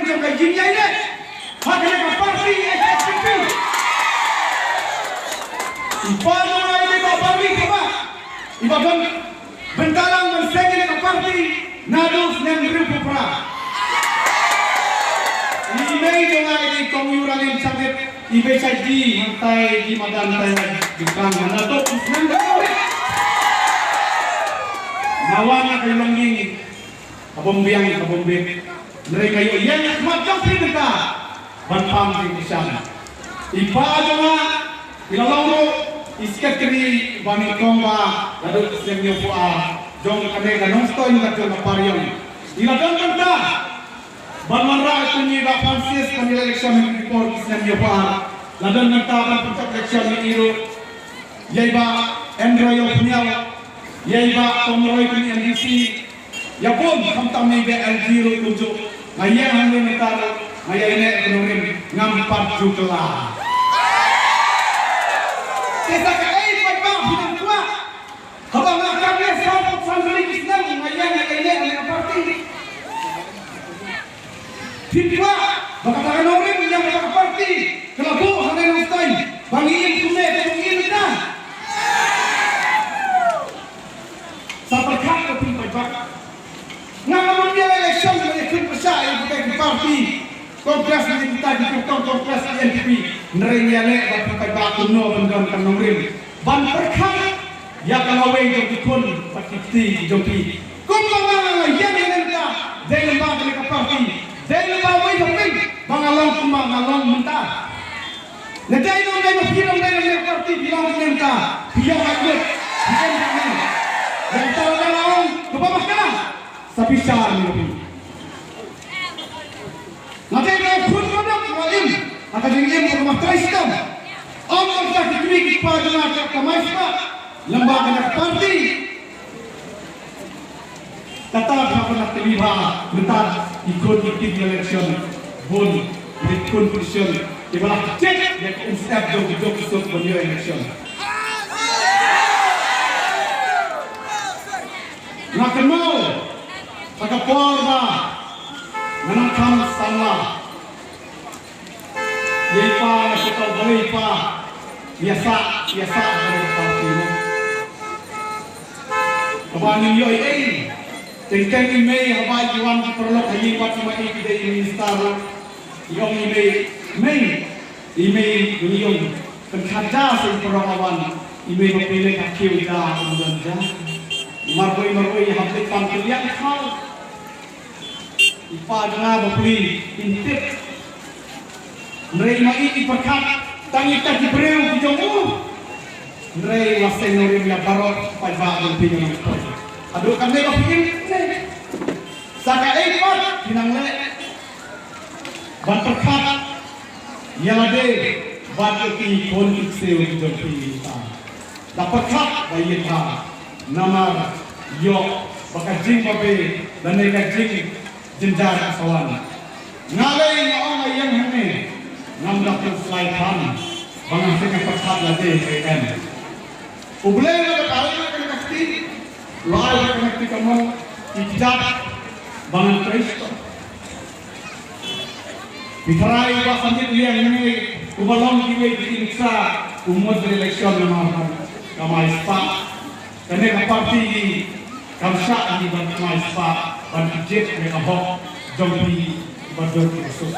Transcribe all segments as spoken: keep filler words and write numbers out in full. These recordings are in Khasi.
Ka jingïaineh ha kane ka party H S P D P. I pa jong nga i dei ba party kaba i ba don bynta lang ban seng ïa ka party naduh snem hynriewphew phra. I mei jong nga i dei Kong Ïewrangin Shakdit, i bei shait di hangtai di madan tai di kang naduh snem hynriewphew. Nawan ka ïa long ïing ka bym biang ka bym biang. Hynrei ka ïoh ïeng ha khmat jong phi mynta ban pang jingkyrshan. I pa jong nga i la long ruh i secretary ba nyngkong ba naduh snem hynñiewphew ar jong kane ka Nongstoiñ bad jong ka Pariong. I la don bynta ban wanrah ïa u Bah Francis ban ïaleh election ha ki por ki snem hynñiewphew ar. La don bynta ban pynjop election ïa i ruh, ïa i Bah Andrew Ïewphniaw, ïa i Bah Komroi Kuni M D C, ïa bun khamtam ïa i Bah L G ruh kumjuh. Nga ïeng hangne mynta ruh nga ïaineh ïa ka nongrim, ngam pat ju kylla. Te sa kaei paidbah phi dang kwah? Haba nga kam leh sawphew san tylli ki snem nga ïeng nga ïaineh ha ka party. Phi kwah ba kata ka nongrim ïa kata ka party ka la buh ha ka Nongstoiñ ba ngi im kumne kumne mynta? Sa pyrkhat ko phi paidbah. Nga ngam ïaleh election ban ïakhun pyrshah ïa kita ki party Congress ne kita ki kyrtong Congress, N P P. Hynrei ngi ïaleh ba phi paidbah kumno ban don ka nongrim ban pyrkhat ïa ka lawei jong ki khun bad ki kti jong phi. Kumba nga la ïeng ïa mynta dei lyngba kane ka party, dei lyngba wei ba phi ba nga long kumba nga long mynta. Lada ïa long dei ba phi long dei na ka party phi long mynta, phi ïoh ka ïoh, phi ïeng ka ïeng. Ïa kata lada la ong kaba bakla sa phi shah ïa phi. Nga dei ka khun ka dok ka im ha ka jingim ka ma trai stam. Ym ka ki kmie ki kpa jong nga ka kamai spah lyngba ka party. Kata ka pynlong ka liba mynta i khun i kti election bun i khun position i ba la check ïa ka umstep jong ki jong ki suk ban ïoh election. Nga kynmaw ha ka por ba nga nang kham samla. Ïa i pa nga shu tau balei i pa ïa sah ïa sah balei ka party mo. Kaba ngin ïoh ei ei. Teng teng i mei haba i wan ki paralok ha ïing wat i ma i ki dei i minister. I ong i mei, mei, i mei i ong kan khat ja sa i paralok a wan. I mei ba pile ka kiew ja ong don ja. Marwei marwei hap dei kam kiliang khau. I pa jong nga ba pli in tip. Hynrei ma i i pyrkhat tang ita ki briew ki jong u. Hynrei wa seng nongrim ïa baroh paidbah jong phi ngan ong. Haduh kane ba phi in ne. Sa kaei pat phi nang leh ban pyrkhat ïa lade bad ïa ki khun ki ksiew ki jong phi mynta. Da pyrkhat ba ïeit bha namar ïoh ba ka jingbabe lane ka jingjynjar ka sa wan. Nga lei nga ong nga ïeng hangne ngam da pynslai than ba nga seng nga pyrkhat lade ka em. U Blei u la ai ïa kane ka kti, u la ai ïa kane ka kti kamon ki kjat ba ngan trei sha. Phi tharai ba Sanjit Liang ne uba long kiwei ki nuksa u mut ban election namar ba ka mai spah. Kane ka party kam shah ïa ban mai spah ban kjit ïa ka hok jong phi ba don ki suk.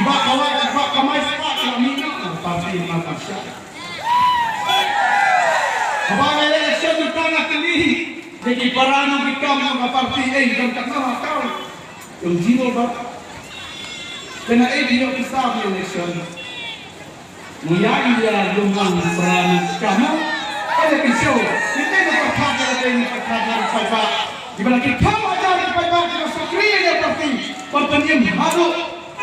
Ba ka wai ba ka mai spah ka mi na party ma kam shah. Haba ngi election mynta nga kylli ïa ki para nongkit kam jong ka party, eh, jong ka nong ka. Jong jino ba. Kane eh, jino ki sa election. Mo ïa ïa lum lang para nongkit kam. Kane ki show. Kita ka pyrkhat, kita ka pyrkhat lang paidbah. Di ba la ki phew hajar ki paidbah ki ba sakri ïa ka party. Ban pynïeng haduh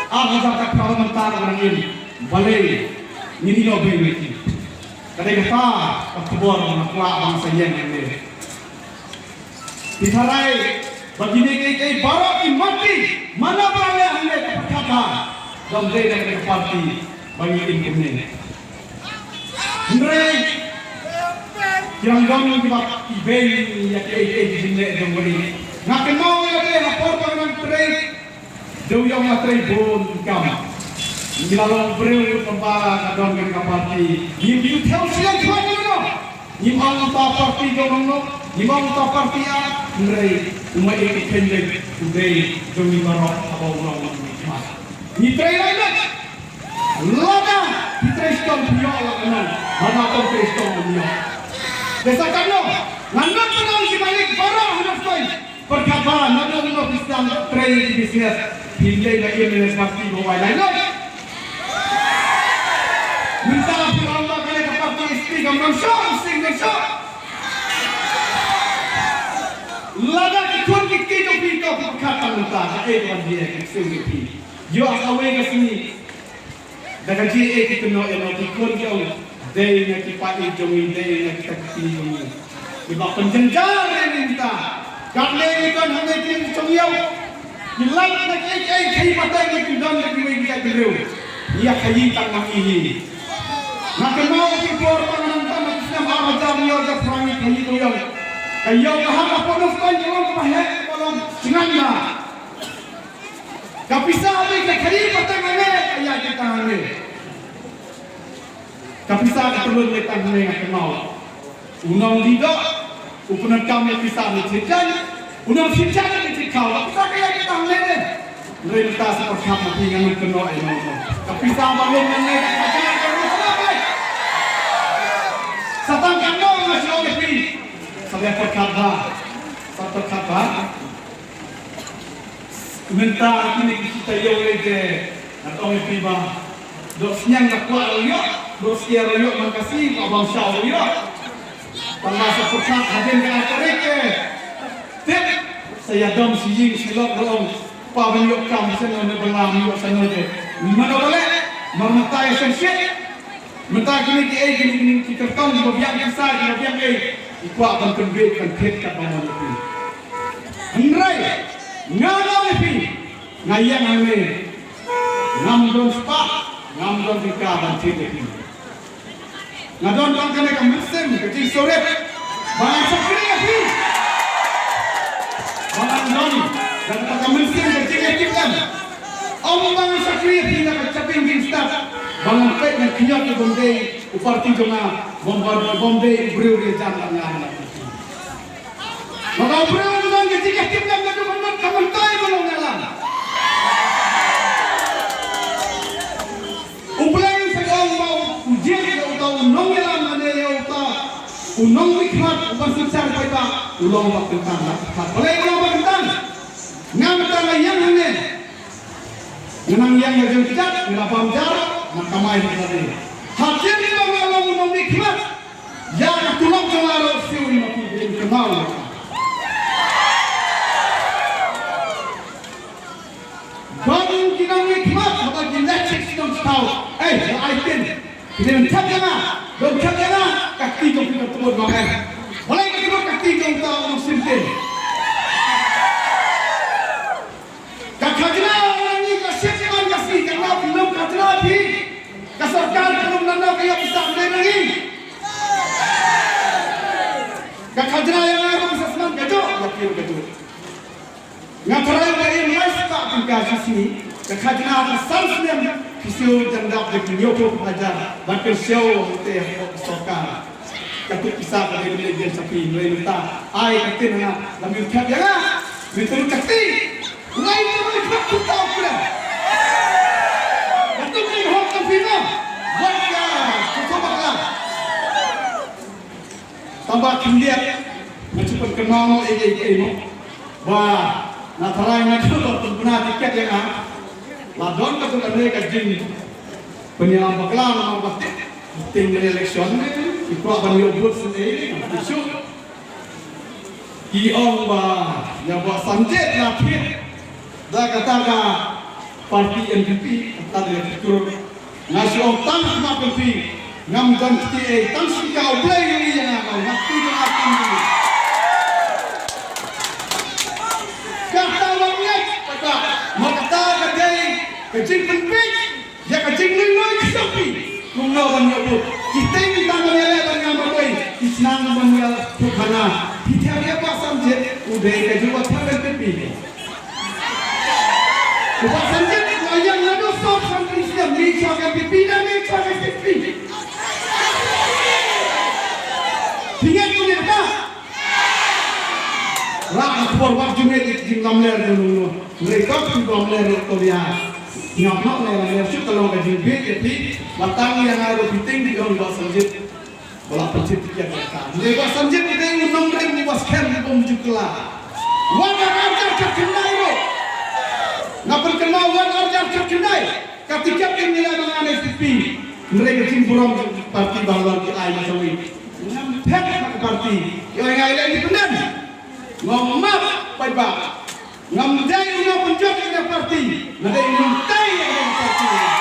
ar hajar ka parliamentary ba ngi im. Balei ngin ïoh bei lei. Ka dei kata ka khubor nga kwah ban sa ïeng hangne. Phi tharai ba kine kiei kiei baroh ki mati mana ba leh hangne ka pyrkhat ba dang dei na ka party ba ngi im kumne. Hynrei ki rangbah kiba ibeiñ ïa kiei kiei ki jingleh jong ngi. Nga kynmaw ïa lade ha por ba Dei ïa nga trei bun kam. Ngi la long briew kumba ka don ka party. Ngi ïoh thew sien khmat ngi no. Ngi ong ta party jong no. Ngi ong ta party a. Ngi rei uma e ki kendek. Ngi rei jong ngi baroh aba u long ngi khmat. Ngi trei lai lai. Lada ki trei stone phi ïoh la ka nong. Lada tong trei stone phi ïoh. Dei sa katno. Ngan nang kenang ki malik baroh hangne stone. Pyrkhat ba naduh mynno phi sdang trei ki business, phi leit ba ïa mynne party ba wai lai leit. Mynta phi ong ba kane ka party S P kam don shoh, sing don shoh. Lada ki khun ki kti jong phi to pyrkhat tang mynta ka ei ka ban ïa ki sing ki phi. Ïoh kawei ka sngi. Da ka jingeh ki kynnoh ïa ki khun ki ong dei na ki paid jong ngi, dei na ki kti jong ngi. Kiba pynjynjar ïa ngi mynta. Katne ngi don hangne ki jong ïa ki lait na kiei kiei, kiei pateng na ki don na kiwei ki briew. Ïa khaïi tang ma ngi hi. Nga kynmaw ki por ba nga nang tang na ki snem ar hajar hynñiew hajar phra ngi khaïi to ïa. Ka ïew ka hap ka pyndonkam ka long kaba heh ka long jngan na. Ka pisa ba ka khaïi pateng hangne ka ïaid kita hangne. Ka pisa ka tulun kita hangne nga kynmaw. U nongdie doh u pyndonkam ïa pisa ne thied jaiñ, u nongthied jaiñ ne thied khaw. Ka pisa ka ïaid kita hangne ne. Hynrei mynta sa pyrkhat ma phi ngan ym kynnoh ïa nongdie. Ka pisa ba lum hangne ka ïaid kita hangne. Sa tang katno nga shu ong ïa phi. Sa pyrkhat ba. Sa pyrkhat ba. Mynta kine ki taïew lei te nga ong ïa phi ba doh sniang ka kwah ruh ïoh, doh sniang ruh ïoh, man ka sngi ka bam shaw ruh ïoh. Tang ba sa pyrkhat hadien ka ai tarik te tip sa ïadom shi ïing shi lot ruh ong pa ban ïoh kam shen ne ba lam ïoh shen ne te. Mano ba leh mar mynta ïa shen shit. Mynta kine kiei kine kine ki kyrtong kiba biang pisa kiba biang ei ki kwah ban pynbeit ban thied katba mon ïa phi. Hynrei nga ong ïa phi nga ïeng hangne ngam don spah ngam don tyngka ban thied ïa phi. Nga don tang kane ka mynsiem ka jingsngewrit ba ngan shakri ïa phi. Ba ngan don tang kata ka mynsiem ka jingïatip lem. Ym ba ngan shakri ïa phi na ka shaping jingstad ba ngan peit ngan khñiot ïa u bym dei u party jong nga, bym ba bym dei u briew riewjam bad nga. Ba ka u briew u don ka jingïatip lem naduh mynta ka mynta ba long ïalam. U Blei u sa ong ba u jied ïa uta u nongïalam lane ïa uta u nongmihkhmat uba synshar paidbah u long uba kyntang. Balei u long uba kyntang? Nga mynta nga ïeng hangne. Nga nang ïeng ïa jong kjat, nga la bam jar, nga kamai ha ka dei. Hadien ba nga long u nongmihkhmat, ïa ka tulop jong nga ruh siew ïa ma phi, phin kynmaw ïa ka. Ban ki nongmihkhmat haba ki leh check shnong shnong. Ei, la ai tin. Ki dei ban thep ïa nga, ban thep ïa nga. Ka kti jong phi ka tubut ma em. Balei ka tubut ka kti jong uta u nongshim tin? Ka khajna ïa ngi ka shim man ka sngi, ka nang phi lum khajna phi. Ka sorkar ka lum nang nang ka ïoh pisa kane na ngi. Ka khajna ïa nga ruh pisa snem ka juh, ïa phi ruh ka juh. Nga tharai ba ïa ngi spah tyngka shi sngi, ka khajna ka san snem, phi siew jan dap da ki hynñiewphew hajar, bad ka siew te ha ka sorkar. Katu pisa ka dei ban leit ïa sha phi, hynrei mynta ai ka tin ha nga, lam ïoh thep ïa nga. Mynta ka kti. Hynrei mynta ka kti kata u kren. Katu ka dei hok ka phi na. Wat ïa, katu bakla. Tang ba khyndiat nga shu pynkynmaw ei ei ei mo. Ba nga tharai nga shu pynkynmaw tiket ïa nga. La don katu kane ka jing pynïalam bakla namar ba tip. Teng election ne, ki kwah ban ïoh vote shisha, ki shu. Ki ong ba ïa Bah Sanjit la thied da kata ka party N P P, kata ka kur. Nga shu ong tang khmat phi, ngam don kti ei, tang shisha U Blei u ïa nga, nga kti da nga kti. Kata wan ngeit, kata, ma kata ka dei ka jingpynbeit. Ïa ka jinglyngngoh ka jong phi. Kumno ban ïoh vote? Ki teng tang ban ïaleh ban ngam marwei. Ki shnang ban ïa vote hana. Phi thep ïa Bah Sanjit, u dei ka jubab thep ban pynbeit. Bah Sanjit, la ïa nga do sop san kri snem, mi chwa ka P P na, mi chwa ka P P. Phi ngeit kumne ba? Ra ka khubor wat jingngeit jinglamler jong no. Ngi kop jinglamler ko ïa. Ngap nok ne lamler shu ka long ka jingbieit ïa phi. Wat tang ïa nga ruh phi tieng di ong Bah Sanjit. Ba la pynthut ïa ka. Ngi Bah Sanjit ngi dei u nongrim ngi ba skhem ngi bym ju kylla. Wat arjar khyndai ruh. Nga pynkynmaw wat arjar khyndai. Ka tiket ka ngi la na N S D P. Hynrei ka jingburom jong parti ba la ki ai na jong ngi. Ngam phet na ka parti. Ïa nga ïa independent. Ngam map paidbah. Ngam dei u nongpynjot ïa ka parti. Nga dei u nongtei ïa ka parti.